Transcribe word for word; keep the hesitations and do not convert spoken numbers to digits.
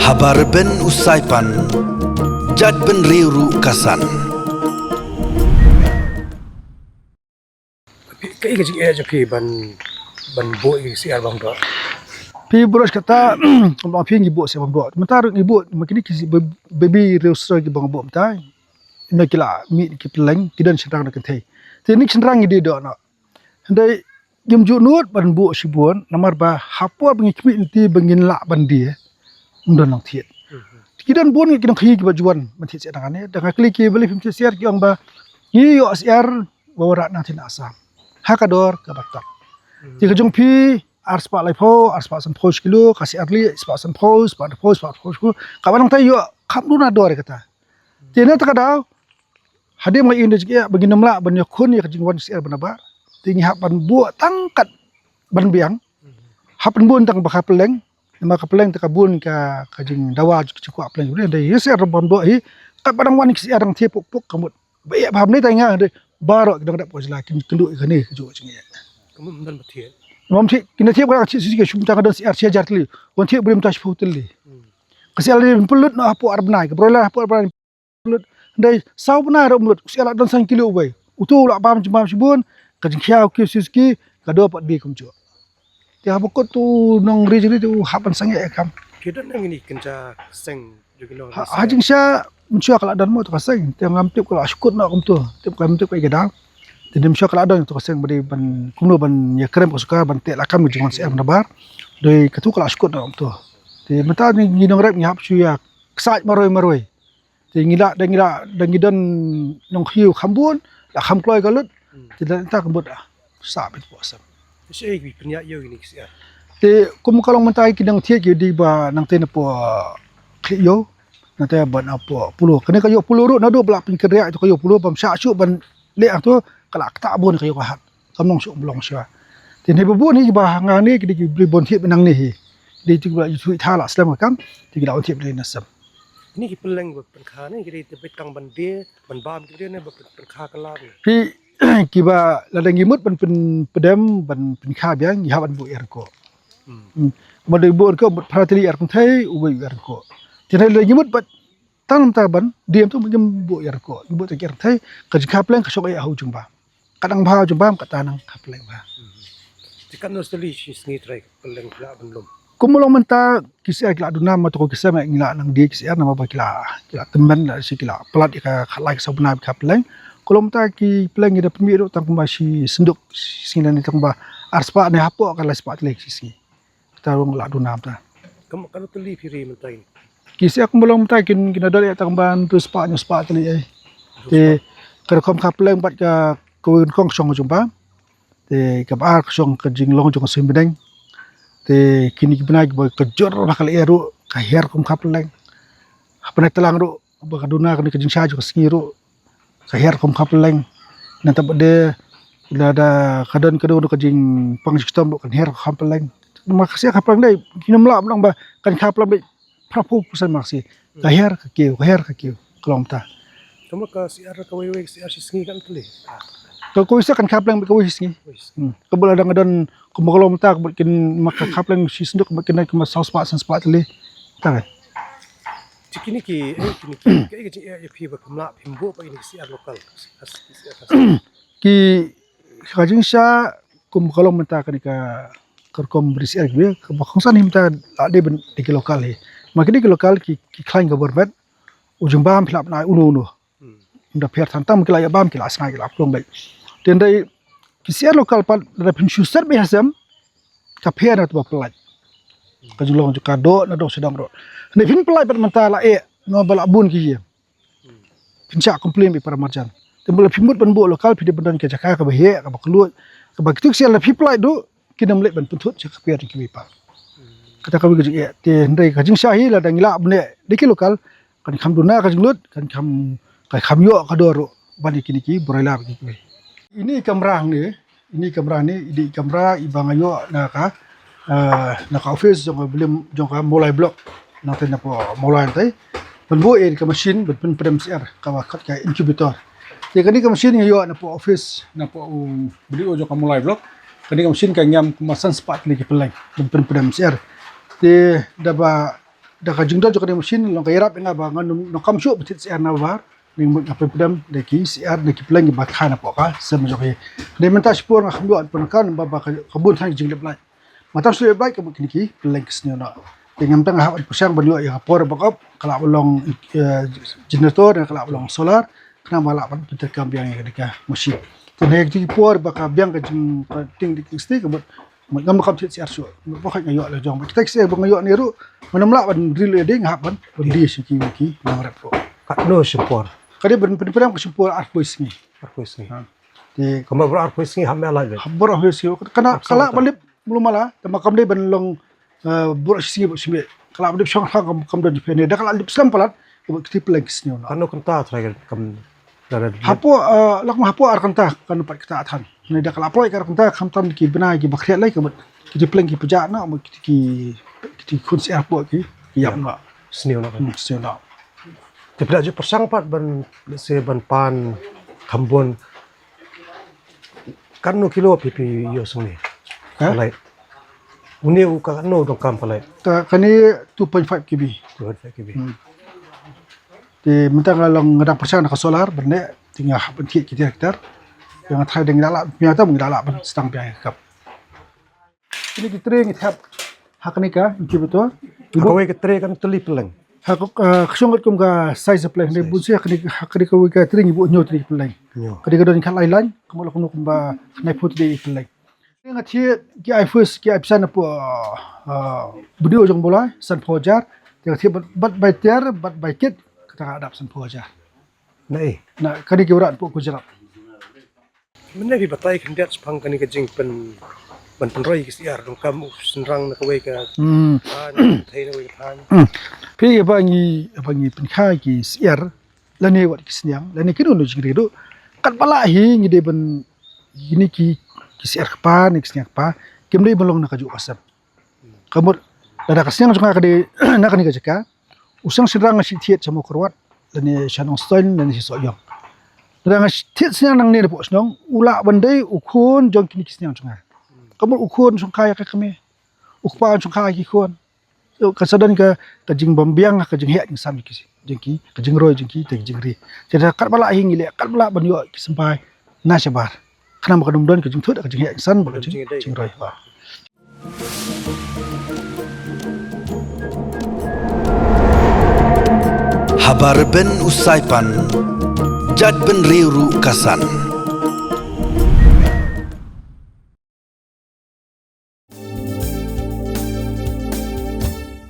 Haba rben u Saipan, jait bynriew ruh ka san. Phi, kaei ka jingeh jong phi ban, ban buh ïa ki siar bam doh? Phi bros kata, kum phi ngi buh siar bam doh. Mynta ruh ngi buh, ma kine ki ba-, baby riew sra ki bam buh mynta. Ina ki la mih ki pylleng, ki don shynrang na kynthei. Te ine shynrang ngi die doh noh. Hynrei ngim ju nud ban buh shibun, namar ba ha por ba ngi khmih lynti ba ngin lah ban die, ym don nongthied. Ki don bun ki nongkhaïi kiba ju wan ban thied siar na kane. Da nga kylli ki balei phim thied siar, ki ong ba ngi ïoh siar ba wanrah na thin Assam ha ka dor kaba top. Te ka jong phi ar spah laiphew, ar spah sanphew shi kilo, ka siar lieh spah sanphew, spah hynriewphew, spah hynriewphew shi kilo. Kaba nangta ïoh kham duna dor ïa kata. Te na kata ka daw, hadien ba ngi ïoh jingeh ba ngin ym lah ban ïakhun ïa ka jingwan siar ba nabar, te ngi hap ban buh tang kat ban biang. Hap ban bun tang ba ka pylleng, namar ka pylleng te ka bun ka, ka jingdawa jingkwah pylleng. Hynrei ïa siar bam doh hi, katba dang wan ki siar dang thied puk puk ka mut. Ba ïa ba ham ne ta nga hynrei baroh ki nongdep ka jylla kin kynduh ïa kane ka jingeh. Ka mut ym don ba thied. Ym thied, kin thied ba thied shisha, shu mynta ka don siar shi hajar tylli. Wan thied briew mynta shiphew tylli. Ka siar lei pynlut noh hapoh ar bnai, ka broiler hapoh ar bnai. Lut. Hynrei saw bnai ruh ym lut, u siar la don san kilo uwei. Uto u la bam jingbam shibun, ka jingkhia u kiew shisha, ka dor pat die kumjuh. Te haba kut u nongri jingri te u hap ban sangeh ïa kam. Ki don ne kine ki kynja seng jong ki nong. Ha, ha jingshisha mynshuwa ka la don mo to ka seng. Te ngam tip ka la shu kut noh kumto. Tip ka, ngam tip ka ïa ka dang. Te mynshuwa ka la don to ka seng ba dei ban kumno ban ïa krem ka sukar ban teh lakam ka jingwan siar ba nabar. Dei katu ka la shu kut noh kumto. Te mynta ngi nongrep ngi hap shu ïa ksaid marwei marwei. Te ngi la, da ngi la, da ngi don nongkhaïi kham bun, la kham kloi ka lut. Hmm. Te da nta ka mut ah. Sa bit po sam. Te shi ei ki pynïaid ïew ïa kine ki siar? Te kum ka long mynta ki nang thied ki dei ba nangtei na po Khlieh Ïew, nangtei ba na po Polo. Kane ka ïew Polo ruh naduh ba la pynkynriah ïa ka ïew Polo bym shah shuh ban leh hangto ka la ktah bun ka ïew ka hat. Kam long shuh, ym long shuh. Te ne ba bun hi ba nga ne ki dei ki briew bun thied ba nang ne hi. Dei tu ba ïa tu tha la slem ka kam, te ki la wan thied ba dei na sem. Kine ki pylleng ba pynkha ne ki dei te beit tang ban die, ban bam ki dei ne ba pyn-, pynkha ka lar ne. Ki, kiba lada ngi mut ban pyn-, pyndem ban pynkha biang ngi hap ban buh ïa ryngkoh. Hmm. Hmm. Ba dei buh ryngkoh, mut phra tylli ïa ryngkoh, uwei ïa ryngkoh. Te lada ngi mut ba tang mynta ban die to ngi buh ïa ryngkoh, ngi buh tang ïa ryngkoh, ka jingkha pylleng ka shong ïa ha u jingbam. Ka dang bha u jingbam, kata nang kha pylleng bha. Te katno tylli shi sngi trai ka pylleng ka lah ban lum? Kum long mynta ki siar ki la duna ma to ki sem ngi la nang die ki siar namar ba ki la, ki la tymmen la shi ki la plat ïa ka khatlai ka saw bnai kha pylleng. Kum long mynta ki pylleng ngi da pynmih ruh tang kumba shi synduk shi sngi lane tang kumba ar spah ne hapoh ka lai spah tylli shi sngi. Kata ruh la duna mynta. Kam, katno tylli phi ri mynta kin? Ki siar kum long mynta kin, kin da dei tang ban tu spah hynñiew spah tylli ei. Te ka rukom kha pylleng bad ka, kawei ka rukom shong ka jingbam. Te kaba ar ka shong ka jinglong jong ka suiñ bneng. Te kine ki bnai kiba ka jur ba ka lyer ruh ka her rukom kha pylleng. Ha bnai tlang ruh ba ka duna kane ka jingshai jong ka sngi ruh ka her rukom kha pylleng. Nangta ba dei lada ka don, ka don ka jingpang shitom ruh kan her rukom kha pylleng. Ma ka siar kha pylleng dei, ngim lah ban ong ba kan kha pylleng dei phra phew percent ma ka siar. Ka her ka kiew, ka her ka kiew, ka long mynta. Tangba ka siar kawei wei, ka siar shi sngi kan tylli. Ka kawei siar kan kha pylleng kawei shi sngi. Kawei shi sngi. Hmm. Kaba lada nga don kumba ka long mynta, kaba kin ma ka kha pylleng shi synduk, kaba kin ma saw spah san spah tylli. Ta kan. Te kine ki, eh, kine ki, kaei ka jingeh ïa phi ba phim lah phim buh pat ïa kine ki siar local, ki siar khas? Ki, ka jingshisha kum ka long mynta kane ka, ka rukom ri siar kiwei, kaba kongsan hi mynta la dei ban dei ki local hi. Ma kine ki local ki, ki khlaiñ ka bor met, u jingbam phi lah ban ai uno uno. Hmm. Ym da pher tang tang ki la ïa bam, ki la sngai, ki la pynlong beit. Te hynrei ki siar local pat lada phin shu set beit ha sem, ka pher na kaba pyllait. Ka jinglong jong ka doh na dong sha dong ruh. Hynrei phin pyllait pat mynta la eh, namar ba la bun ki ïing. Phin shah complain beit para marjan. Te ba la phi mut ban buh local phi dei ban don ka jaka kaba heh, kaba kylluid, kaba kito ki siar la phi pyllait ruh kin ym leit ban pynthut sha ka pher jong kiwei pat. Kata kawei ka jingeh. Te hynrei ka jingshisha hi lada ngi lah ban leh da ki local, kan kham duna ka jinglut, kan kham, kan kham ïoh ka dor ruh ban ïa kine ki broiler bad kiwei. Ine i kamra hangne, ine i kamra hangne i dei i kamra iba nga ïoh na ka, eh, na ka office jong ka Blim, jong ka Mawlai Block. Nangtei na poh Mawlai nangtei. Ban buh ïa ka machine ban pyn-, pynpdem siar kaba khot ka incubator. Te kane ka machine nga ïoh na poh office, na poh u B D O jong ka Mawlai Block. Kane ka machine ka ngiam kumba san spah tylli ki pylleng ban pynpdem syiar. Te da ba da ka jingdon jong kane ka machine long ka ïarap ïa nga ba ngan nym, nym kam shuh ban thied syiar na bar. Ning mut nga pynpdem da ki syiar da ki pylleng kiba kha na poh ka sem jong ki. Dei mynta shipor nga kham ïoh pynkan ba ba ka, ka bun than ki jinglip lait. Nga tam shu lip lait ka mut kine ki pylleng ki sniew noh. Te ngam tang nga hap ban pyrshang ban ïoh ïa ka por ba kop ka lah ban long, eh, generator, ka lah ban long solar. Khnang ba lah ban pyntrei kam biang ïa ka machine. Te ne ki por ba ka biang ka jing ka ting di ki sti ka mut Mut ngam kam thied syiar shuh. Mut ba khot nga ïoh la jong. Kita ki syiar ba nga ïoh ne ruh. Ngam lah ban ril ïa ding hap ban. Ban di shu ki ki nang rep ruh. Katno shim por? Ka dei ban pynpdem ka shim por arphew sngi. Arphew sngi. Ha. Te kumba bro arphew sngi ham ïa lai. Bro arphew sngi. Kana ka lah ban lip mlu mala. Te ma kam dei ban long, eh, bro sngi bro sngi. Ka lah ban lip shong ha kam kam don jingpyni. Da ka lah lip slem palat. Ka mut kiti pylleng ki sniew noh. Katno kynta trai kam Hapoh, eh, lak ma hapoh ar kynta kan pat kata than. Ni da ka la poi ka ar kynta kham tam ki bnai ki ba khriat lai ka mut ki pylleng ki pjah noh, mut ki ki khun syiar poh ki ïap noh. Sniew noh. Hmm, sniew noh. Te phi la ju pyrshang pat ban, let's say, ban pan kham bun. Katno kilo phi phi ïoh shuh ne? Ha? Palai. Une u ka katno dong kam palai. Ka kane two point five K B. Two point five K B. Hmm. Te mynta nga long nga dang pyrshang da ka solar ban ne te nga hap ban thied ki tractor. Nga tharai dang da lah pynïaid tam nga da lah ban sdang pynïaid ka kap. Kine ki tray ngi thep ha kane ka incubator. Ha kawei ka tray kan tylli pylleng. Ha ka, ka shong kat kum ka size pylleng ne bun sha kane ha kane kawei ka tray ngi buh hynñiew tray pylleng. Hynñiew. Kane ka don khatlai line kumba kumba kane put tray pylleng. Nga thied ki ai first ki ai pisa na pu, ah, video jong bulai san phaw hajar. Te nga thied bad, bad bai tiar bad bai kit kata ka dap san phaw hajar. Na i. Na kane ki wrah pu Gujarat. Mynne phi batai khyndiat shaphang kane ka jingpyn ban pynroi ki syiar dong kam u shynrang na kawei ka. Hmm. Thaiñ, thaiñ na kawei ka thaiñ. Hmm. Phi ba ngi ba ngi pynkha ki syiar lane wat ki sniang lane kino no jingri do. Kat ba lah hi ngi dei ban kine ki ki syiar kpa ne ki sniang kpa kim dei ban long na ka juh ka sem. Ka mut lada ka sniang jong nga ka dei na kane ka jaka u sniang shynrang nga shu thied sha Mawkyrwat lane sha Nongstoiñ lane sha Sohiong. Lada nga thied sniang nangne na poh shnong u lah ban dei u khun jong kine ki sniang jong nga. Ka mut u khun shongkha ïa ka kmie, u kpa shongkha ïa ki khun. Ka sa don ka, ka jingbym biang ka jingheh jingsan jong ki, jong ki, ka jingroi jong ki te ka jingri. Te da katba lah hi ngi leh katba lah ban ïoh ki symbai na shabar. Khnang ba kan ym don ka jingthut ka jingheh jingsan bad ka jing, jingroi. Haba rben u Saipan, jait bynriew ruh ka san.